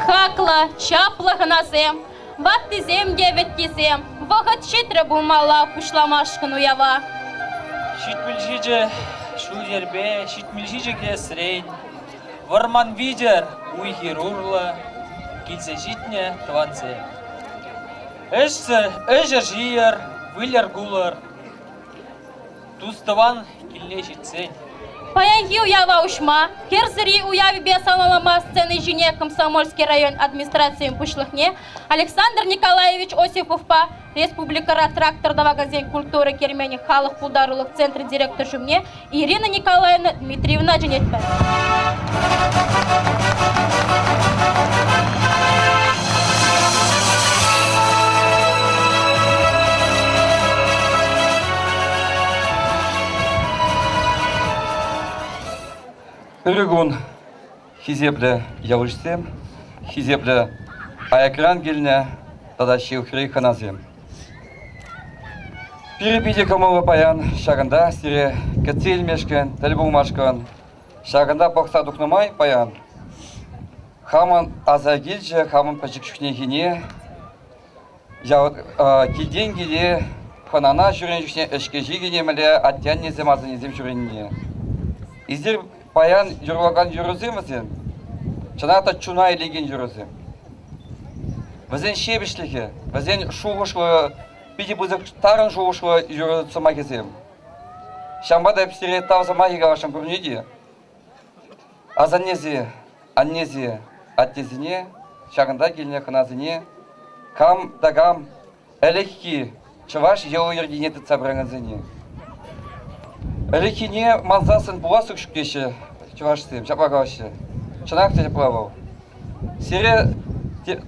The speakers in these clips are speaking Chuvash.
Хаклӑ, чаплӑ хӑнасем, ваттисем те вӗттисем, вӑхӑт ҫитрӗ пулмалла пуҫламашкӑн уява. 77 ҫул-йӗрпе 77 кӗтесрен вӑрман витӗр уй-хир урлӑ килсе ҫитнӗ тӑвансем. Ӗҫсӗр ӗҫӗр ҫийӗр, выльӑр кулӑр. Тус-тӑван килне ҫитсен. Паянхи уява уҫма, Хӗр сӑри уявӗпе саламлама сцена ҫине Комсомольски район администрацийӗн пуҫлӑхне Александр Николаевич Осиповпа республикӑра трактор тӑвакансен культура керменӗ халӑх пултарулӑх центрӗн директор ҫумне Ирина Николаевна Дмитриевна чӗнетпӗр. Ырӑ кун, хисеплӗ явӑҫсем, хисеплӗ аякран килнӗ тата ҫывӑхри хӑнасем. Пире питӗ кӑмӑллӑ паян ҫакӑнта сире кӗтсе илмешкӗн, тӗл пулмашкӑн. Ҫакӑнта пӑхса тухнӑ май паян хамӑн аса килчӗ хамӑн пӗчӗк чухнехине Килтен киле хӑнана ҫӳренӗ чухне ӗҫкӗ-ҫикӗ мӗнле атте-аннесем, асаннесем ҫӳренине. Эсир паян юрлакан юрӑсем вӗсем чӑнах та чуна илекен юрӑсем. Вӗсен ҫепӗҫлӗхӗ, вӗсен шухӑшлӑ, питӗ пысӑк тарӑн шухӑшлӑ юрӑ сӑмахӗсем. Ҫавӑнпа та эп сире тав сӑмахӗ каласшӑн пурне те. Асаннесе, аннесе, аттесене, ҫакӑнта килнӗ хӑнасене кам та кам ӗлӗкхи чӑваш йӑли-йӗркине тытса пыракансене. Ӗлӗкхине мансассӑн пулас ҫук теҫҫӗ чӑвашсем, ҫапла калаҫҫӗ. Чӑнах та ҫапла вӑл. Сире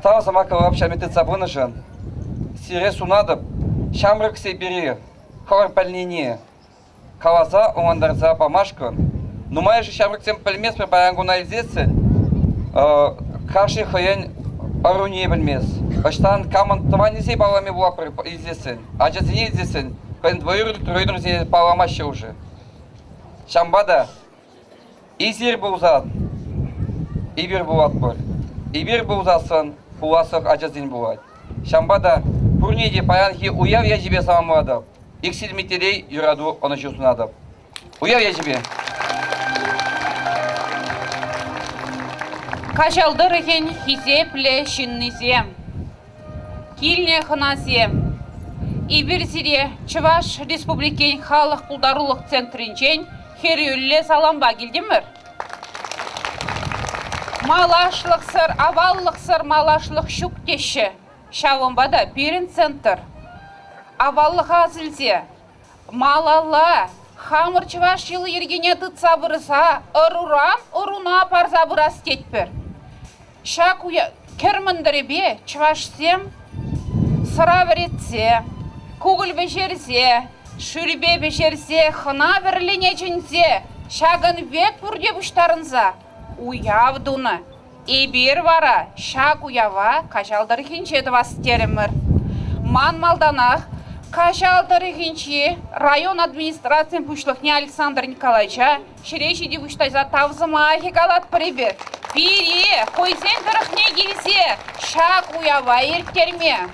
тав сӑмах калап ҫами тытса пынӑшӑн сире сунатӑп ҫамрӑксем пире хӑвӑр пӗлнине каласа ӑнлантарса памашкӑн нумайӑшӗ ҫамрӑксем пӗлместпӗр паян куна илсессӗн кашни хӑйӗн ӑруне пӗлмест. Ӑҫтан камӑн тӑванӗсене паллами пулатпӑр илсессӗн, ачасене илсессӗн хӑйӗн двоюродныйсене палламаҫҫӗ уже. Ҫавӑнпа та эсир пулсан эпир пулатпӑр. Эпир пулсассӑн пуласлӑх ачасен пулать. Ҫавӑнпа та пурне те паянхи уяв ячӗпе саламлатӑп. Иксӗлми телей, юрату, ӑнӑҫу сунатӑп. Уяв ячӗпе! Каҫал тӑрӑхӗн хисеплӗ ҫыннисем, килнӗ хӑнасем, эпир сире Чӑваш Республикин халӑх пултарулӑх центрӗнчен хӗрӳллӗ салампа килтӗмӗр. Малашлӑхсӑр, аваллӑхсӑр малашлӑх ҫук теҫҫӗ. Ҫавӑнпа та пирӗн центр аваллӑха ас илсе малалла хамӑр чӑваш йӑли-йӗркине тытса пырса ӑруран ӑруна парса пырас тетпӗр. Ҫак кӗр мӑнтӑрӗпе чӑвашсем сӑра вӗретсе, кукӑль пӗҫерсе, шӳрпе пӗҫерсе, хӑна-вӗрлене чӗнсе ҫакӑн пек пурте пуҫтарӑнса уяв тунӑ. Эпир вара ҫак уява Каҫал тӑрӑхӗнче тӑвас терӗмӗр. Ман малтанах Каҫал тӑрӑхӗнчи район администрацийӗн пуҫлӑхне Александр Николаевича ҫӗре ҫити пуҫтарса тав сӑмахӗ калатпӑр эпир. Пире хӑйсен тӑрӑхне килсе ҫак уява ирттерме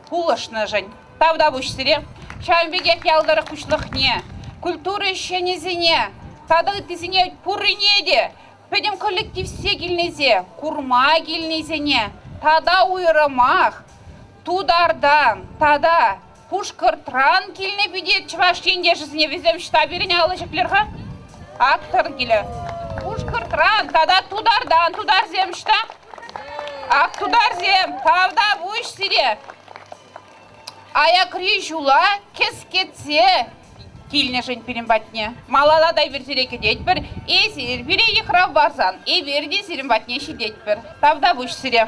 пулӑшнӑшӑн тавтапуҫ сире. Ҫавӑн пекех ял тӑрӑх пуҫлӑхне, культура ӗҫченӗсене тата ыттисене пуррине те Пӗтӗм коллективсе килнисене, курма килнисене тата уйрӑмах Тутартан тата Пушкӑртран килнӗ пите чӑваш ентешӗсене вӗсем ӑҫта пирӗн алӑ ҫӗклер-ха? Актӑр килӗ. Пушкӑртран тата Тутартан тутарсем ӑҫта? Ак тутарсем, тавтапуҫ сире. Аякри ҫула кӗскетсе килнӗшӗн пирӗн патне. Малалла та эпир сире кӗтетпӗр. Эсир пире йыхрав парсан эпир те сирӗн патне ҫитетпӗр. Тавтапуҫ сире.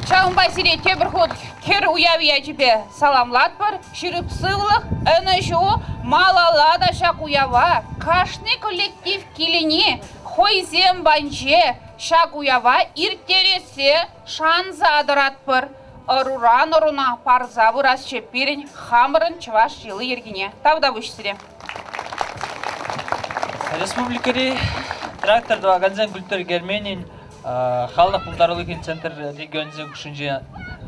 Ҫавӑнпа сире тепӗр хут кӗр уяв ячӗпе саламлатпӑр. Ҫирӗп сывлӑх, ӑнӑҫу, малалла та ҫак уява кашни коллектив килни хӑйсем панче ҫак уява ирттерессе шанса тӑратпӑр. Ӑруран ӑруна парса пырасчӗ пирӗн хамӑрӑн чӑваш йӑли-йӗркине. Тавтапуҫ сире. Республикӑри трактор тӑвакансен культура керменӗн халӑх пултарулӑхӗн центр регионӗсен хушшинче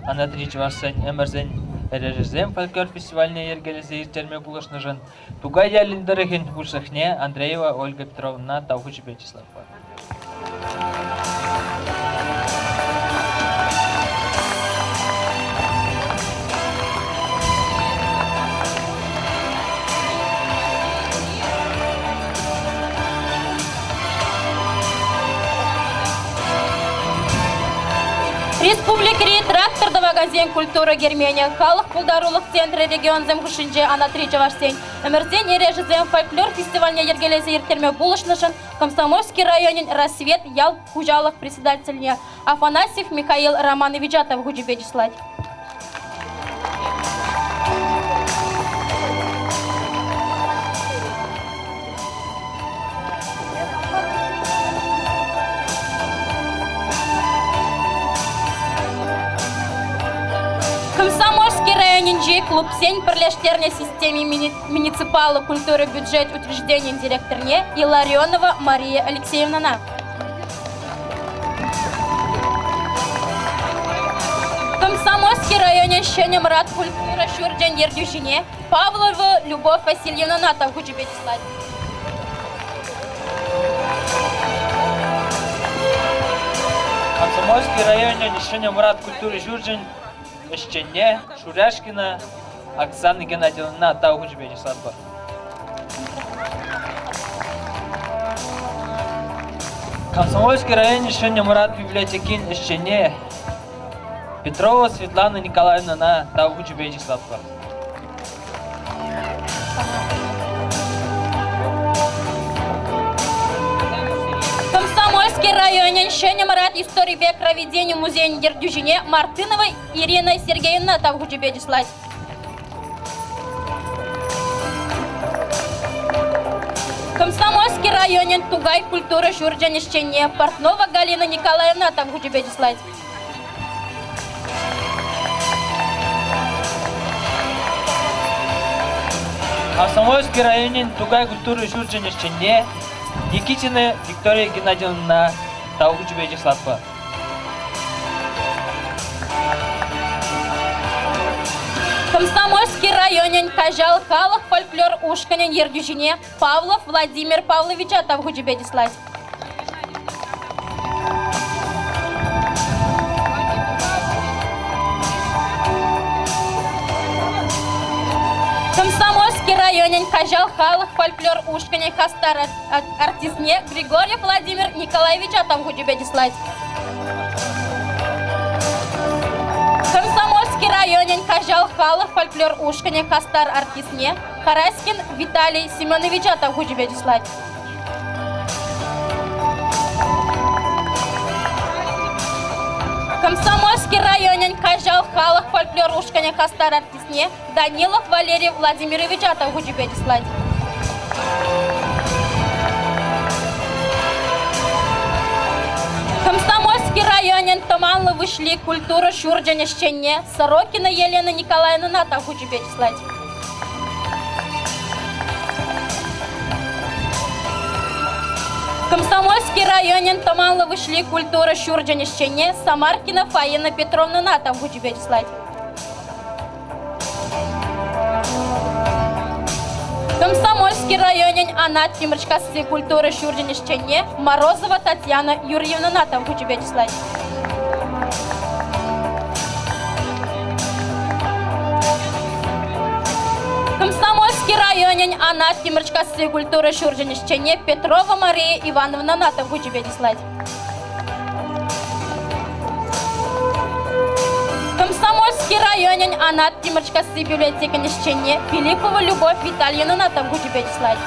Анатри чӑвашсен ӗмӗрсен эрешӗсем фольклор фестивальне йӗркелесе ирттерме пулӑшнӑшӑн Тукай ялӗн тӑрӑхӗн пуҫлӑхне Андреева Ольга Петровнӑна тав хучӗпе чыслатпӑр. Республикӑри трактор тӑвакансен культура керменӗ, халӑх пултарулӑх центрӗ регионсем хушшинче анатри чӑвашсен ӗмӗрсен эрешӗсем фольклор фестивальне йӗркелесе ирттерме пулӑшнӑшӑн Комсомольски районӗн Рассвет ял хуҫалӑх председательне Афанасьев Михаил Романовича тав хучӗпе чыслать. районӗнчи клубсен пӗрлештернӗ системи муниципаллӑ культура бюджет учрежденийӗн директорне Илларионова Мария Алексеевнӑна. Комсомольски районӗн Ҫӗнӗ Мӑрат культура ҫурчӗн ертӳҫине Павлова Любовь Васильевнӑна тав хучӗпе чыслать. Комсомольски районӗн Ҫӗнӗ Мӑрат культура ҫурчӗн ӗҫченне Шуряшкина Оксана Геннадьевнӑна тав хучӗпе чыслатпӑр. Комсомольски районӗн Ҫӗнӗ Мӑрат библиотекин ӗҫченне Петрова Светлана Николаевнӑна тав хучӗпе чыслатпӑр. Комсомольски районӗн Ҫӗнӗ Мӑрат историпе краеведени музейӗн ертӳҫине Мартынова Ирина Сергеевна тав хучӗпе чыслать. Комсомольски районӗн Тукай культура ҫурчӗн ӗҫченне Портнова Галина Николаевна тав хучӗпе чыслать. Комсомольски районӗн Тукай культура ҫурчӗн ӗҫченне Никитина Виктория Геннадьевнӑна тав хучӗпе чыслатпӑр. Комсомольски районӗн Каҫал халӑх фольклор ушкӑнӗн ертӳҫине Павлов Владимир Павловича тав хучӗпе чыслать. Комсомольски районӗн Каҫал халӑх фольклор ушкӑнӗн хастар артистне Григорьев Владимир Николаевича тав хучӗпе чыслать. Комсомольски районӗн Каҫал халӑх фольклор ушкӑнӗн хастар артистне Караськин Виталий Семеновича тав хучӗпе чыслать. Комсомольски районӗн Каҫал халӑх фольклор ушкӑнӗн хастар артистне Данилов Валерий Владимировича тав хучӗпе чыслать. Комсомольски районӗн Тӑманлӑ Выҫли культура ҫурчӗн ӗҫченне Сорокина Елена Николаевнӑна тав хучӗпе чыслать. Комсомольски районӗн Тӑманлӑ Выҫли культура ҫурчӗн ӗҫченне Самаркина Фаина Петровнӑна тав хучӗпе чыслать. Комсомольски районӗн Анат Тимӗрчкасси культура ҫурчӗн ӗҫченне Морозова Татьяна Юрьевнӑна тав хучӗпе чыслать. Комсомольски районӗн Анат Тимӗрчкасси культура ҫурчӗн ӗҫченне Петрова Мария Ивановнӑна тав хучӗпе чыслать. Комсомольски районӗн Анат Тимӗрчкасси библиотекин ӗҫченне Филиппова Любовь Витальевнӑна тав хучӗпе чыслать.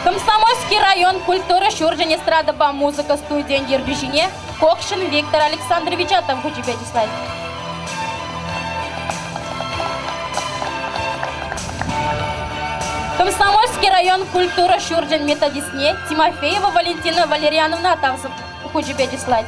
Комсомольски район культура ҫурчӗн эстрадӑпа музыка студийӗн ертӳҫине Кокшин Виктор Александровича тав хучӗпе чыслать. Комсомольски район культура ҫурчӗн методистне Тимофеева Валентина Валерьяновна тав хучӗпе чыслать.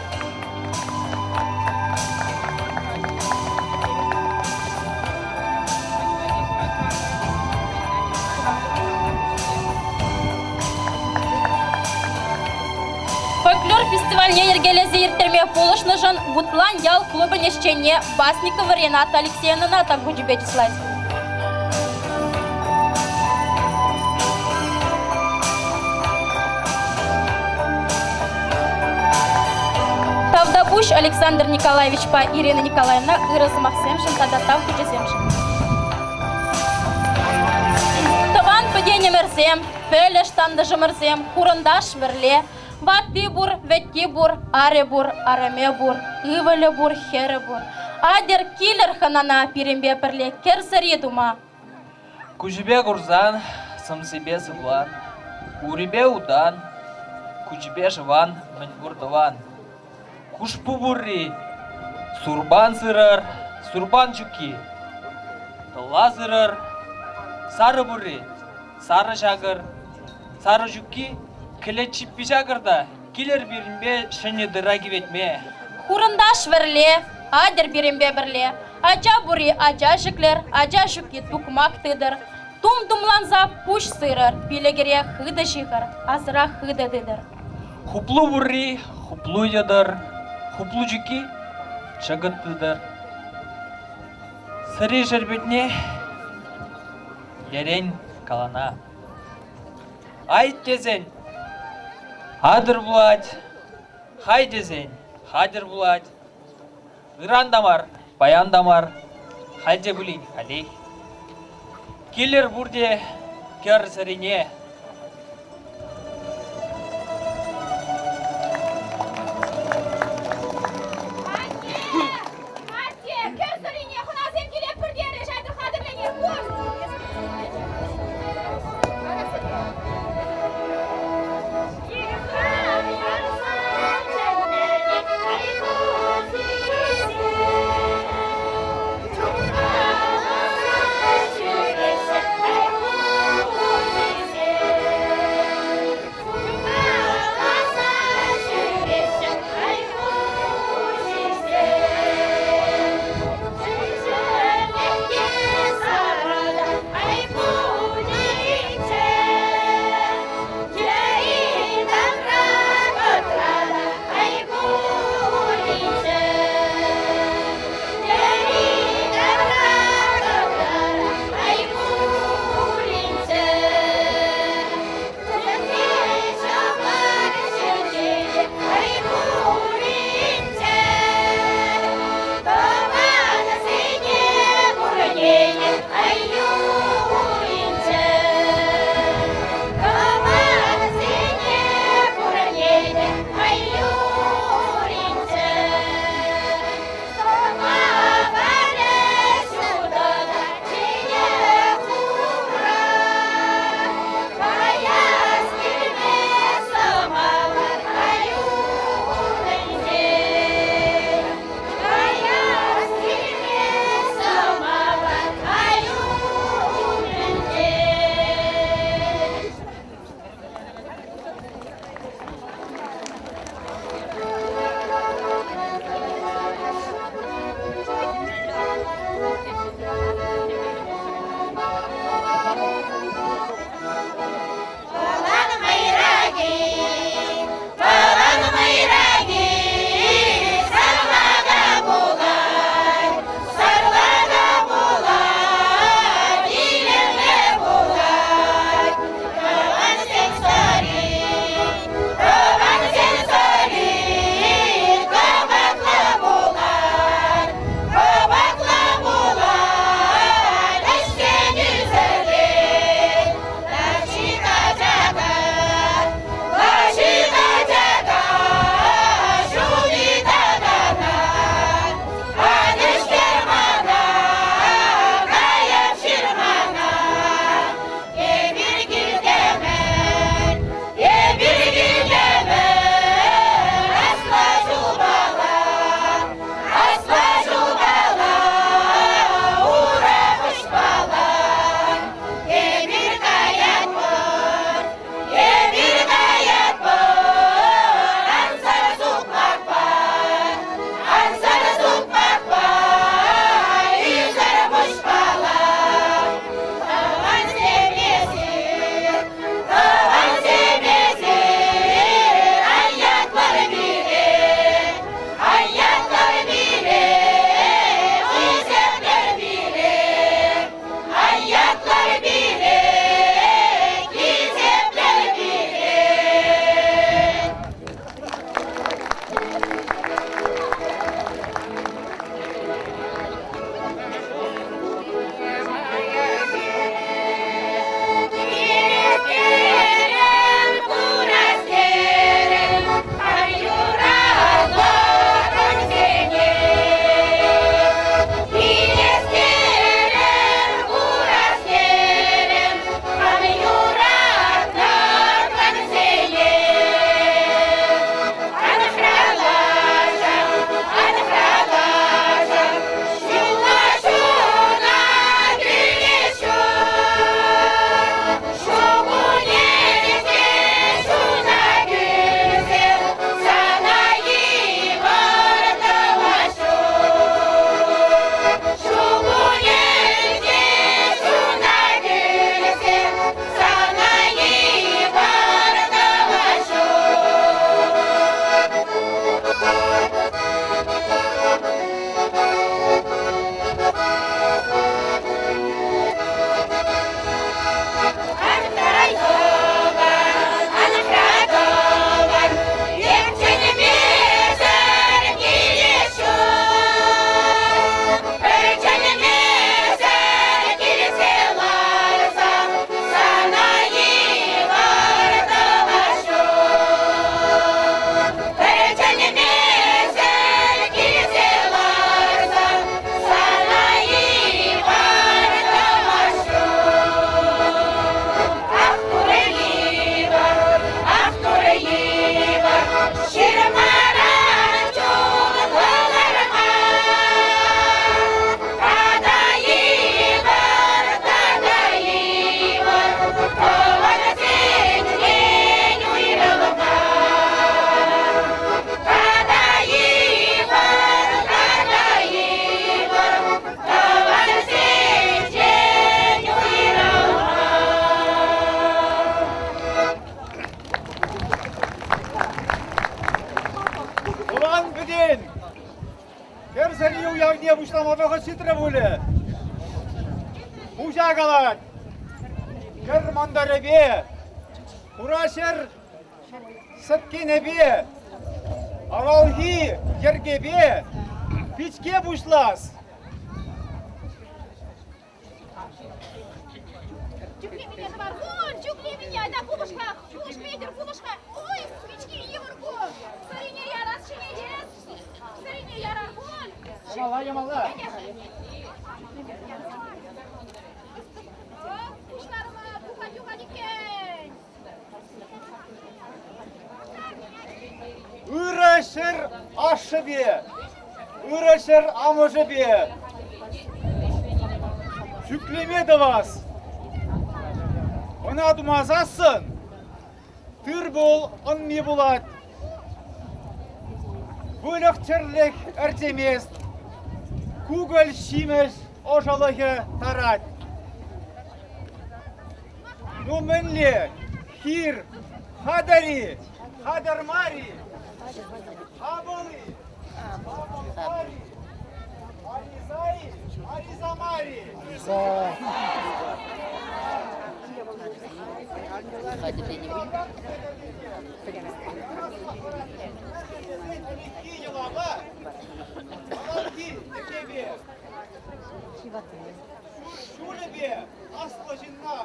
Фольклор фестивальне йӗркелесе ирттерме пулӑшнӑшӑн Вутлан ял клубӗн ӗҫченне Басникова Рената Алексеевнӑна тав хучӗпе чыслать. Тавтапуҫ Александр Николаевичпа Ирина Николаевна ырӑ сӑмахсемшӗн тата тав хучӗсемшӗн. Тӑван пӗтенӗмӗрсем, пӗлӗш тантӑшӑмӑрсем, хурӑнташ вӗрле, ватти пур, вӗтти пур, арӗ пур, арӑмӗ пур, ывӑлӗ пур, хӗрӗ пур. Атьӑр, килӗр хӑнана пирӗнпе пӗрле кӗр сӑри тума. Куҫӗпе курсан, сӑмсипе сывлан, урипе утан, куҫӗпе шӑван мӗнпур тӑван. Хушпу пурри, сурпан сырӑр, сурпан ҫукки, тӑла сырӑр, сарӑ пурри, сарӑ ҫакӑр, сарӑ ҫукки, кӗлет ҫиппи ҫакӑр та. Килӗр пирӗнпе ҫӗнӗ тырра киветме. Хурӑнташ вӗрле, атьӑр пирӗнпе пӗрле. Ача пури ача ҫӗклӗр, ача ҫукки тукмак тытӑр. Тум тумланса пуҫ сырӑр, пилӗкӗре хытӑ ҫыхӑр, асра хытӑ тытӑр. Хуплу пурри хуплу йӑтӑр, хуплу ҫукки чӑкӑт тытӑр. Сӑри шерпетне ерен калана. Ай тесен атӑр пулать, хай тесен хатӗр пулать. Ыран та мар, паян та мар, халь те пулин халех. Килӗр пурте кӗр сӑрине. Атте! Атте! Кӗр сӑрине хӑнасем килетпӗр терӗҫ, айтӑр хатӗрленер. Пур! уявне пуҫлама вӑхӑт ҫитрӗ пулӗ. Хуҫа калать, кӗр мӑнтӑрӗпе, хура ҫӗр сӗткенӗпе, авалхи йӗркепе пичке пуҫлас. Чӳклемене тӑвар пуль, чӳклемене, айта пулӑш-ха, пулӑш, Петӗр, пулӑш-ха. Ой, пички йывӑр ку. Сӑрине ярас ҫӗнетес. Сӑрине ярар пуль. Ямалла, ямалла. Пуҫларӑма тухать юхать иккен. Ырӑ ҫӗр ашшӗпе, ырӑ ҫӗр амӑшӗпе чӳклеме тӑвас. Ӑна тумасассӑн тыр-пул ӑнми пулать. Выльӑх-чӗрлӗх ӗрчемест, кукӑль ҫимӗҫ ӑшӑлӑхӗ тарать. Ну мӗнле? Хир хатӗр-и, хатӗр мар-и? Хапӑл-и, хапӑл мар-и? Ариза-и, ариза мар-и? Ӗлӗкхи йӑлапа, авалхи йӗркепе, ҫулӗпе аслӑ ҫынна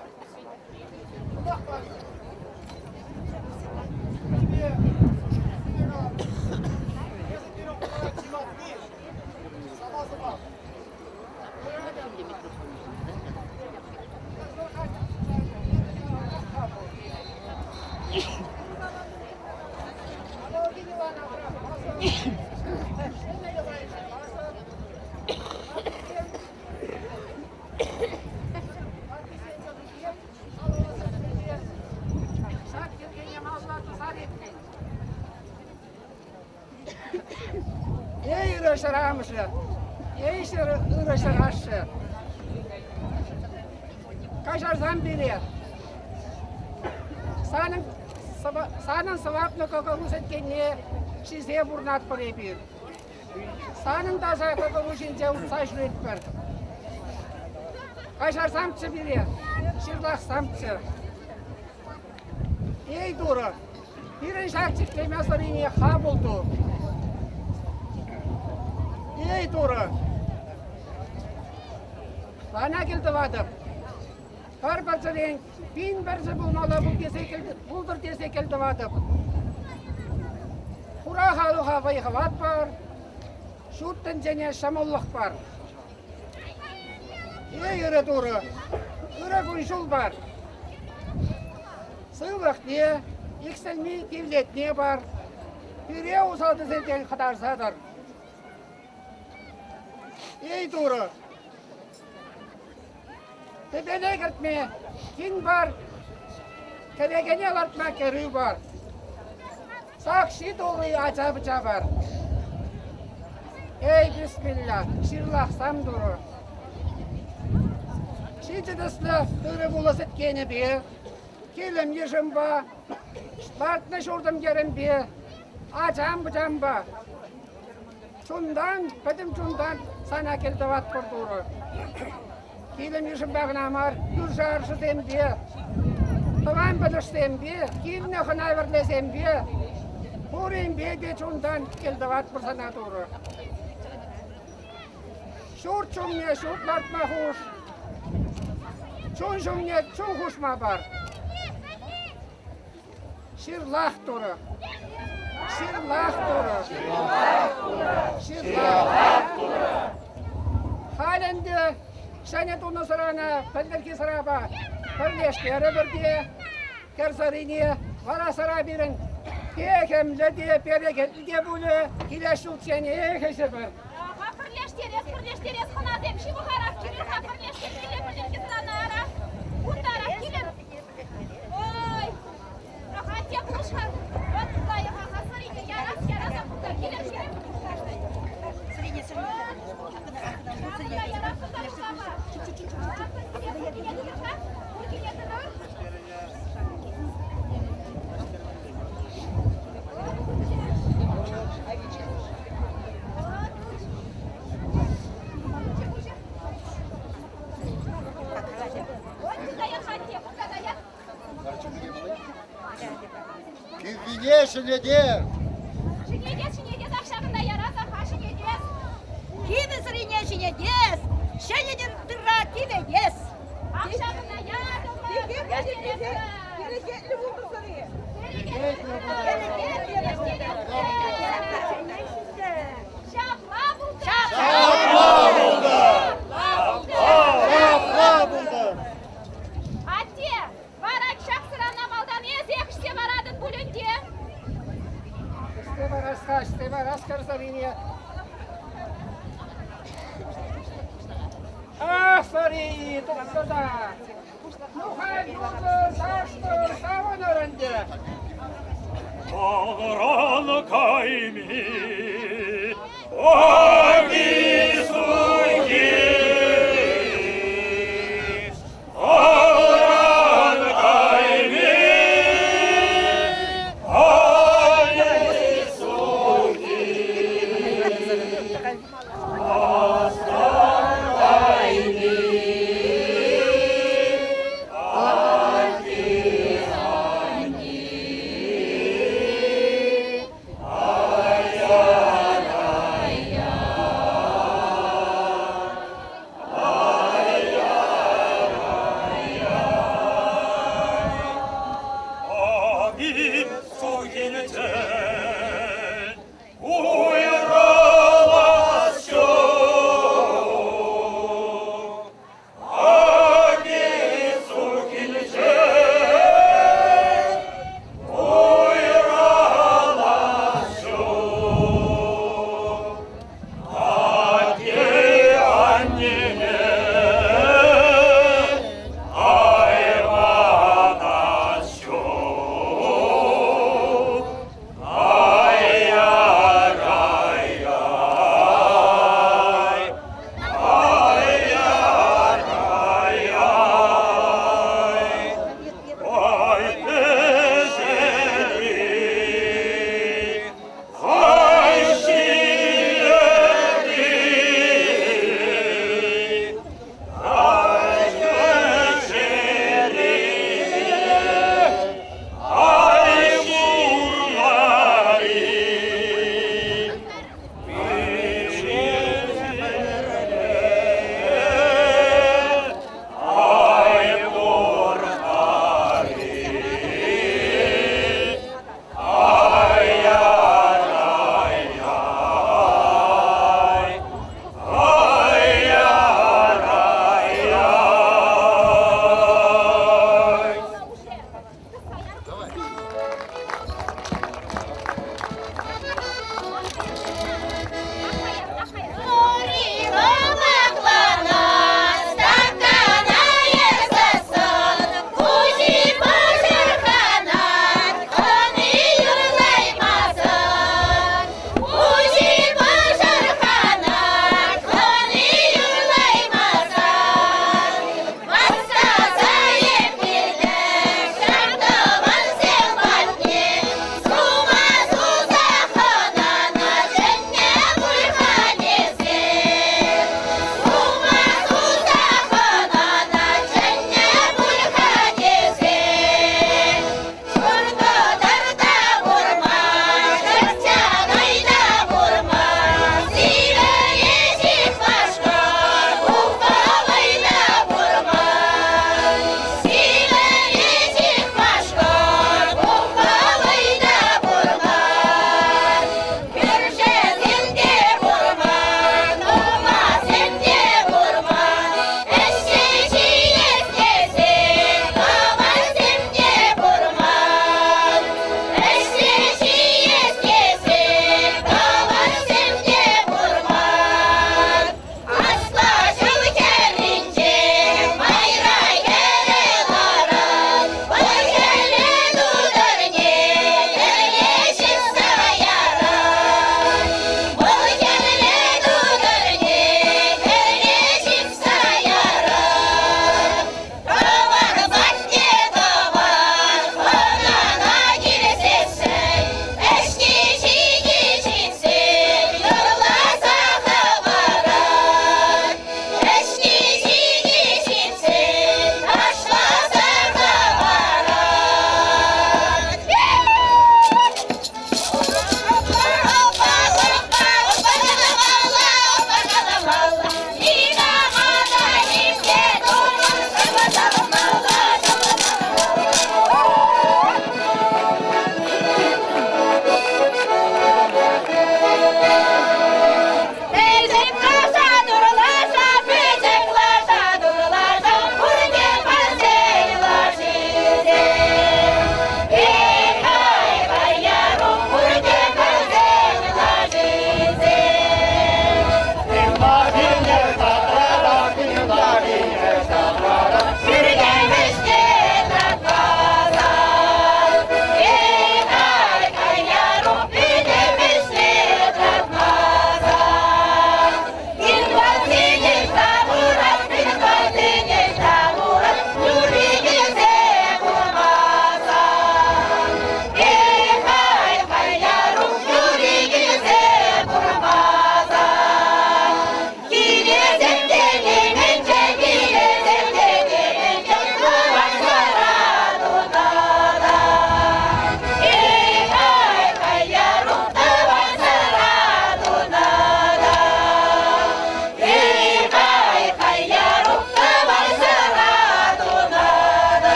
Ҫак йӗркене малалла тӑсар эппин. Эй, ырӑ ҫӗр амӑшӗ! Эй, ҫӗр, ырӑ ҫӗр ашшӗ! Каҫарсам пире. Санӑн, санӑн сӑваплӑ кӑкӑру сӗткенне ҫисе пурӑнатпӑр эпир. Санӑн таса кӑкӑру ҫинче утса ҫӳретпӗр. Каҫарсамччӗ пире, ҫырлахсамччӗ. Эй, Турӑ, пирӗн ҫак читлеме сӑрине хапӑл ту. Эй, Турӑ, сана кӗлтӑватӑп. Пӗр пӗрчӗрен пин пӗрчӗ пулмалла пултӑр тесе кӗлтӑватӑп. Хура халӑха вӑй-хӑват пар, ҫут тӗнчене ҫӑмӑллӑх пар. Эй, ырӑ Турӑ, ырӑ кун-ҫул пар. Сывлӑхне, иксӗлми тивлетне пар. Пире усал тӗселтен хӑтарса тӑр. Эй, Турӑ, Тӗпеле кӗртме кин пар, кӗрекене лартма кӗрӳ пар. Сакҫи тулли ача-пӑча пар. Эй, бисмилля, ҫырлахсам Турӑ. Ҫичӗ тӗслӗ тырӑ пулӑ сӗткенӗпе, килӗм йышӑмпа, лартнӑ ҫуртӑм йӗрӗмпе, ачам-пӑчампа Чунтан, пӗтӗм чунтан сана кӗлтӑватпӑр, Турӑ. Килӗм йышӑмпа кӑна мар, кӳршӗ-аршӑсемпе, тӑван-пӗлӗшсемпе, килнӗ хӑна-вӗрлесемпе, пуринпе те чунтан кӗлтӑватпӑр сана, Турӑ. Ҫурт ҫумне ҫурт лартма хуш, чун ҫумне чун хушма пар. Ҫырлах Турӑ! Ҫырлах Турӑ! Ҫырлах Турӑ! Халь ӗнтӗ ҫӗнӗ тунӑ сӑрана пӗлтӗрхи сӑрапа пӗрлештерӗпӗр те кӗр сӑрине вара сӑра пирӗн техӗмлӗ те перекетлӗ те пулӗ, килес ҫулчченех ӗҫӗпӗр. Аха, пӗрлештерес, пӗрлештерес хӑнасем ҫывӑхарах килӗр-ха, пӗрлештермелле пӗлтӗрхи сӑрана ара. Кунтарах килӗр. Ой, атте пулӑш-ха. Вӑт лайӑх-ха, сӑрине ярас, яраса кунта килӗр, килӗр. Сӑрине, сӑрине. Ярас кунта пуҫлама. Куркине тытӑр-ха, куркине тытӑр. ҫӗнетер. Ҫӗнетес, ҫӗнетес, ах ҫакӑнта ярас, аха ҫӗнетес. Кивӗ сӑрине ҫӗнетес, ҫӗнӗ тырра киветес. Ах ҫакӑнта ятӑмӑр. Перекетлӗ пултӑр сӑри. Ҫапла пултӑр. Ҫапла пултӑр. Ҫапла пултӑр. Атте, вара ҫак сӑрана малтан эсех ӗҫсе паратӑн пуль ӗнтӗ. Ӗҫсе парас-ха, ӗҫсе парас кӗр сӑрине. Ах, сӑри, тухса та. Ну, халь юртӑр, ташлӑр, савӑнӑр ӗнтӗ. Манран кайми аки-суйхи, Манран кайми аки-суйхи. Астан кайми ати-ани. Ай-яй-ай-яй.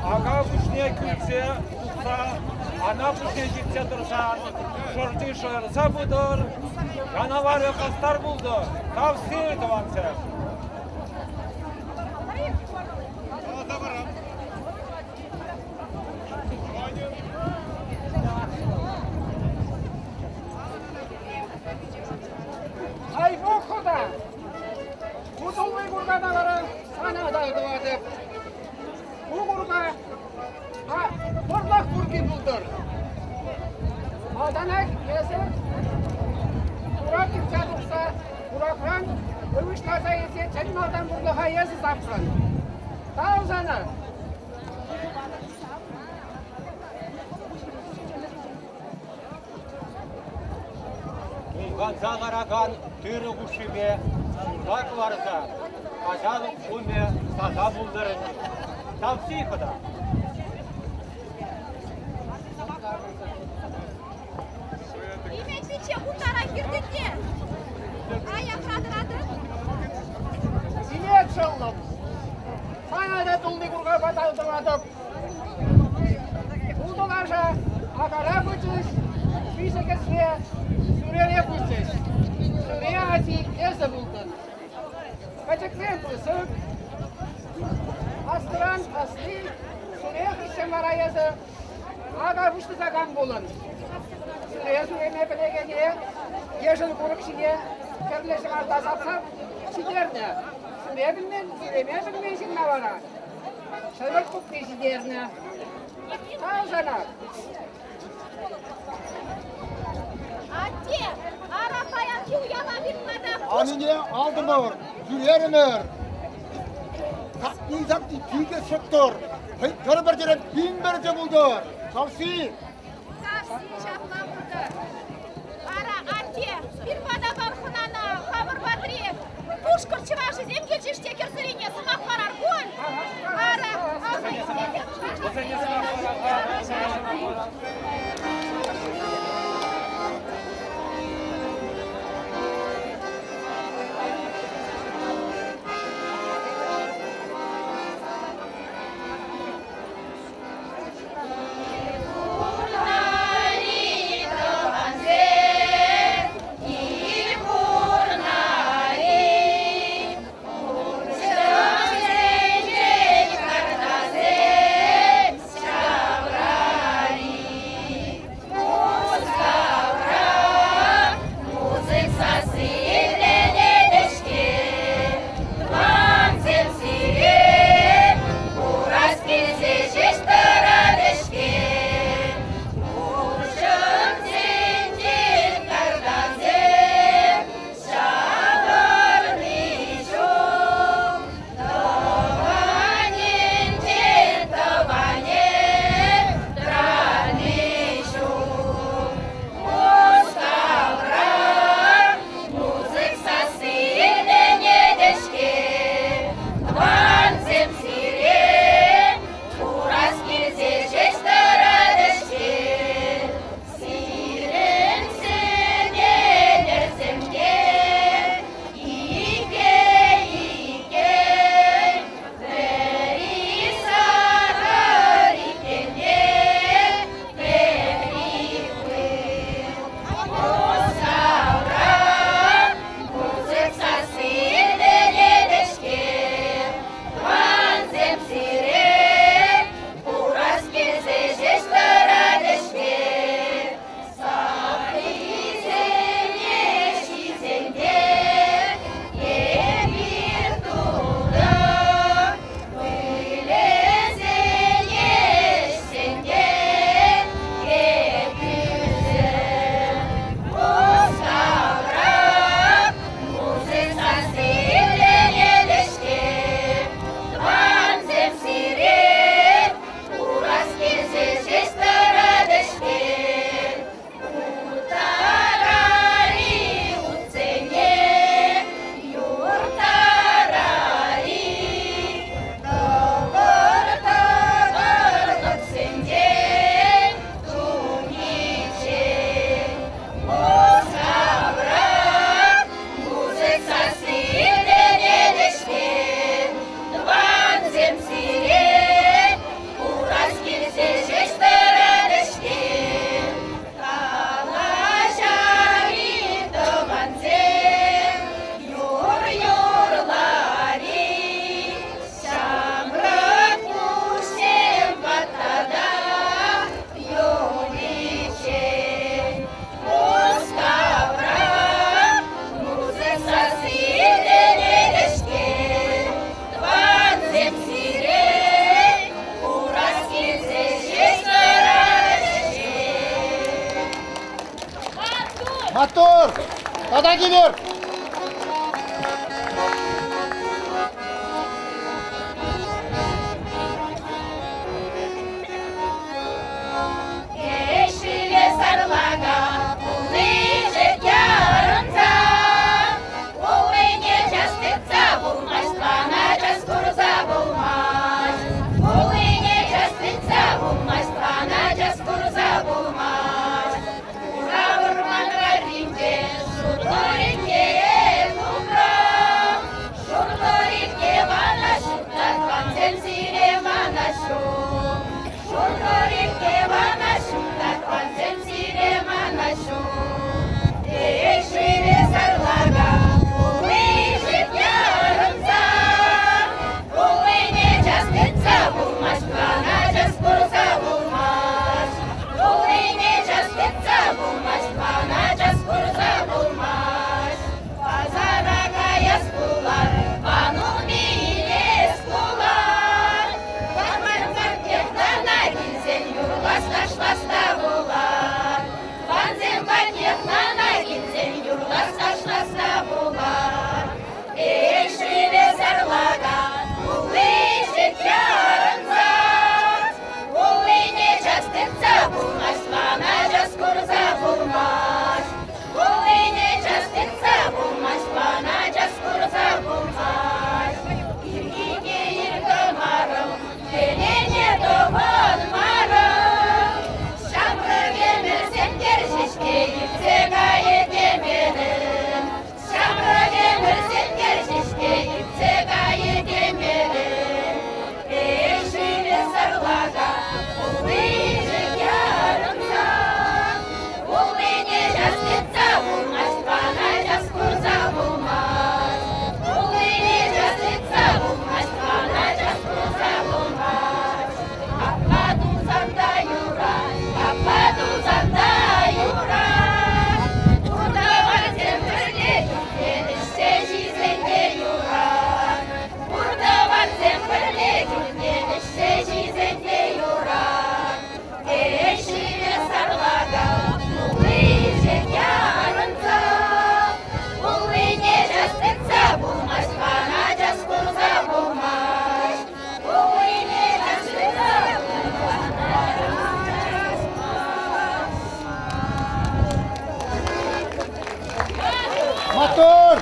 Ака пуҫне кӳлсе тухса, ана пуҫне ҫитсе тӑрсан, шӑрти шӑйӑрса пытӑр, янаварӗ хастар пултӑр, тавси, тӑвансем! Айбок хӑта! Ку тулли куркана вара сана та тӑватӑп. Ку курка вӑрлӑх курки пултӑр. Малтанах эсӗ курак йӑтса тухса куракран ывӑҫласа илсе чӗн малтан вӑрлӑха эсӗ сапрӑн. Тав сана! Тулханса ларакан тырӑ хушшипе ҫурта кӑларса каҫалӑк умӗ таса пултӑр ӗнтӗ. Тавси хӑта. Имет пичче кунтара хиртӗнне. Аякра тӑратӑн. Имет шӑллӑм, сана та тулли куркапа тав тӑватӑп. Ултӑ лаша акара пычӗҫ, виҫӗ кӗсре. Сурере пулчӗҫ. Суре ачи эсӗ пултӑн. Пӗчӗкрен пысӑк, аслӑран асли, суре хыҫҫӑн вара эсӗ ака пуҫласакан пулӑн. Суре суреме пӗлекене ешӗл курӑк ҫине хӗрлӗ ҫӑмарта сапса ҫитернӗ. Суре пӗлмен, суреме пӗлмен ҫынна вара ҫӗмӗрт кукри ҫитернӗ. Тав сана! Атте, ара паянхи уява пирӗн пата Анине алтӑмӑр, ҫӳрерӗмӗр. Сакки-сакки тикӗс шӑттӑр, пӗр-пӗр тӗрӗк пин пӗрчӗ пултӑр. Савси! Савси ҫапла пултӑр. Ара, атте, пир пата пар хӑнана, хамӑр патри пушкӑрт чӑвашӗсем килчӗҫ те кӗрсӑрине сӑмах парар пуль. Ара, Маттур! Тата килӗр! Ӗҫле сарлака, пулнишӗ ярӑнса, Пулнине час тытса пулмасть, мана час курса пулмасть. Пулнине час тытса пулмасть, мана час курса пулмасть. Хура вӑрман варринче шутлӑ Маттур!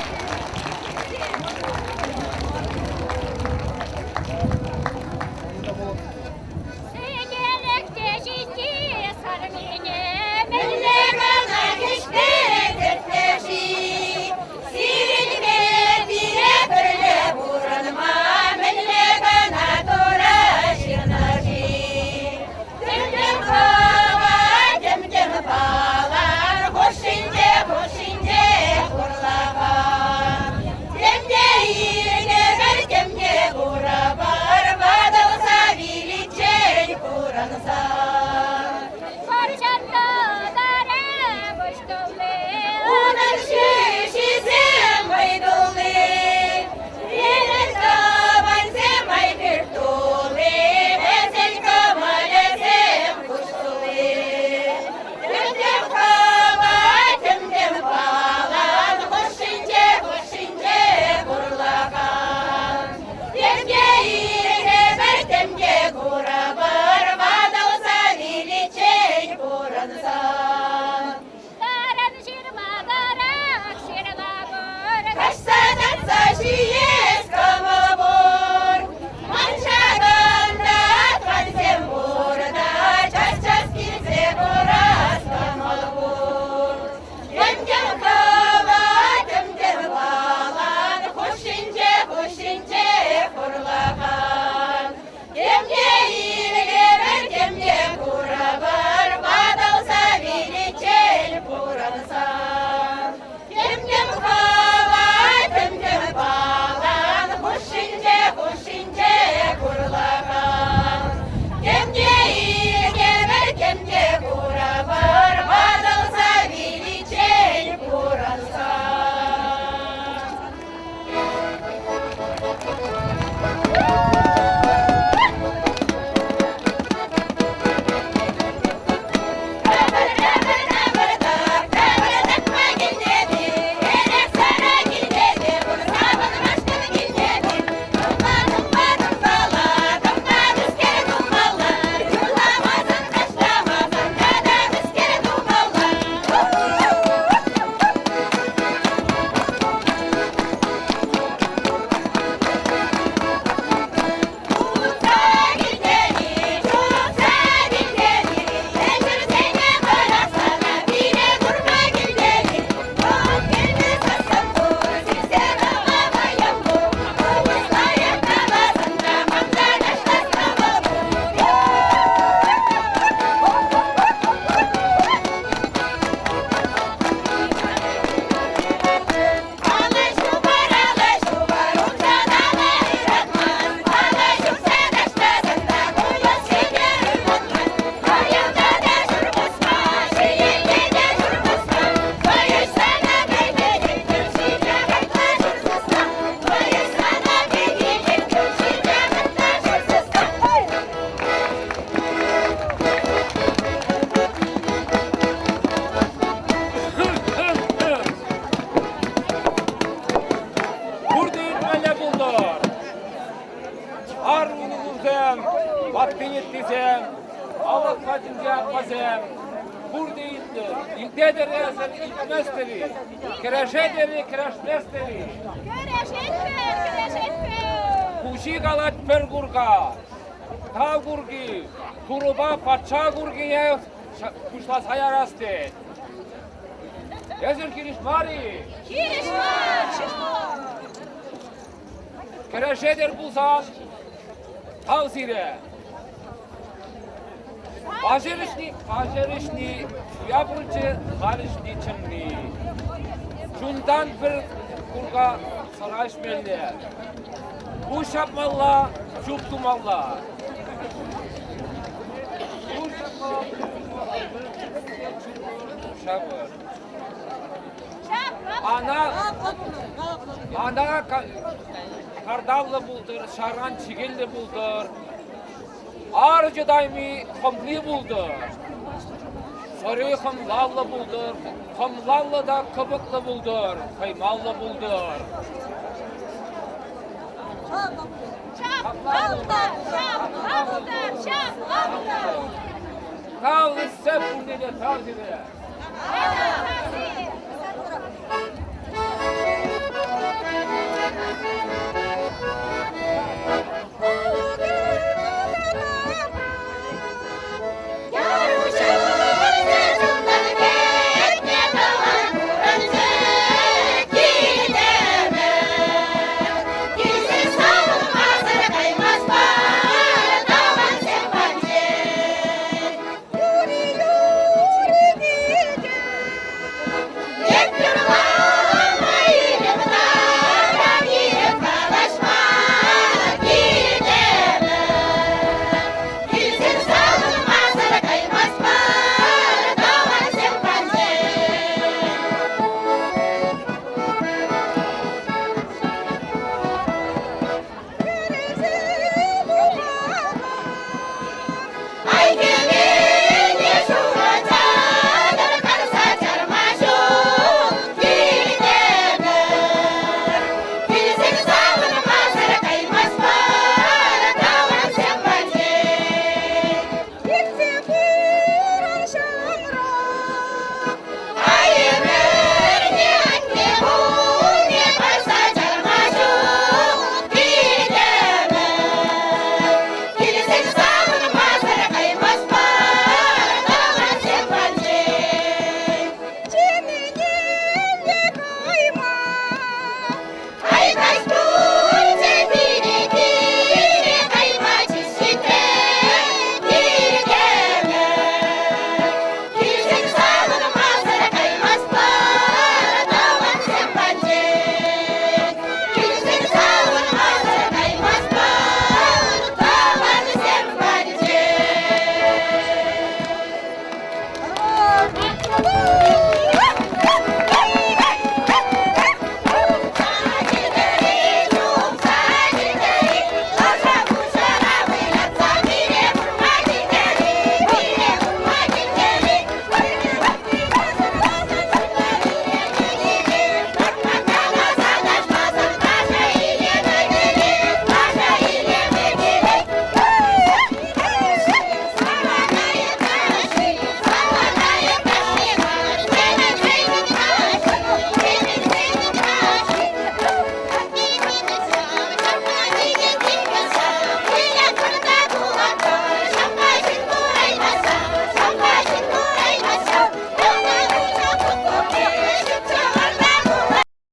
Сӗтелӗхте ҫитти сарнине мӗнле кӑна кӗҫпе тӗртнӗ-ши? Сирӗнпе пире пӗрле пурӑнма мӗнле кӑна Турӑ ҫырнӑ-ши? Тӗм-тӗм хӑва, тӗм-тӗм палан хушшинче, хушшинче хурлакан. Тем те илтӗмӗр, тем те курӑпӑр, ватӑлса виличчен пурӑнсан. Вӑрҫан тӑтӑрӗ пуҫ тулли, унӑн ҫӳҫисем вӑй тулли. Пирӗн тӑвансем ай пӳрт тулли, вӗсен кӑмӑлӗсем куҫ тулли. Тӗм-тӗм хӑва, тӗм-тӗм палан хушшинче, хушшинче курлакан. Темте илтӗмӗр, темте курӑпӑр, ватӑлса виличчен пурӑнсан. Тарӑн ҫырма тӑрӑх ҫырла пур. Каҫса татса ҫиес кӑмӑл пур. Ман ҫакӑнта тӑвансем пур та, час-час килсе курас кӑмӑл пур. Тӗм-тӗм хӑва, тӗм-тӗм палан, хушшинче, хушшинче хурлакан. Темле илемӗр, темле курӑпӑр, ватӑлса виличчен пурӑнсан. Тем-тем хӑва, тем-тем палан, хушшинче, хушшинче курлакан. Темле илемӗр, темле курӑпӑр, ватӑлса виличчен пурӑнсан. Пурте илтмелле пултӑр. Ар улусем, ватти-вӗттисем, алӑк патӗнче аппасем, пурте илтӗр. Илтетӗр эсӗр, илтместӗр-и? Кӗрешетӗр-и, кӗрешместӗр-и? Кӗрешетпӗр, кӗрешетпӗр! Хуҫи калать пӗр курка. Тав курки, турӑпа патша куркине пуҫласа ярас тет. Эсир хирӗҫ мар-и? Хирӗҫ мар! Кӗрешетӗр пулсан, тав сире. Паҫӑр ӗҫни, паҫӑр ӗҫни, суя пулчӗ, халь ӗҫни чӑнни. Чунтан пӗр курка сӑра ӗҫмелле. Пуҫ ҫапмалла, чуп тумалла. Пуҫ ҫапмалла, ҫапӑр. Ана, ана карталлӑ пултӑр, ҫаран чикӗллӗ пултӑр. Ар чӑтайми хӑмли пултӑр. Сӑри хӑмлаллӑ пултӑр, хӑмлаллӑ та кӑпӑклӑ пултӑр, хӑймаллӑ пултӑр. Ҫапла пултӑр, ҫапла пултӑр, ҫапла пултӑр. Тав ӗҫсе пурне те тав сире.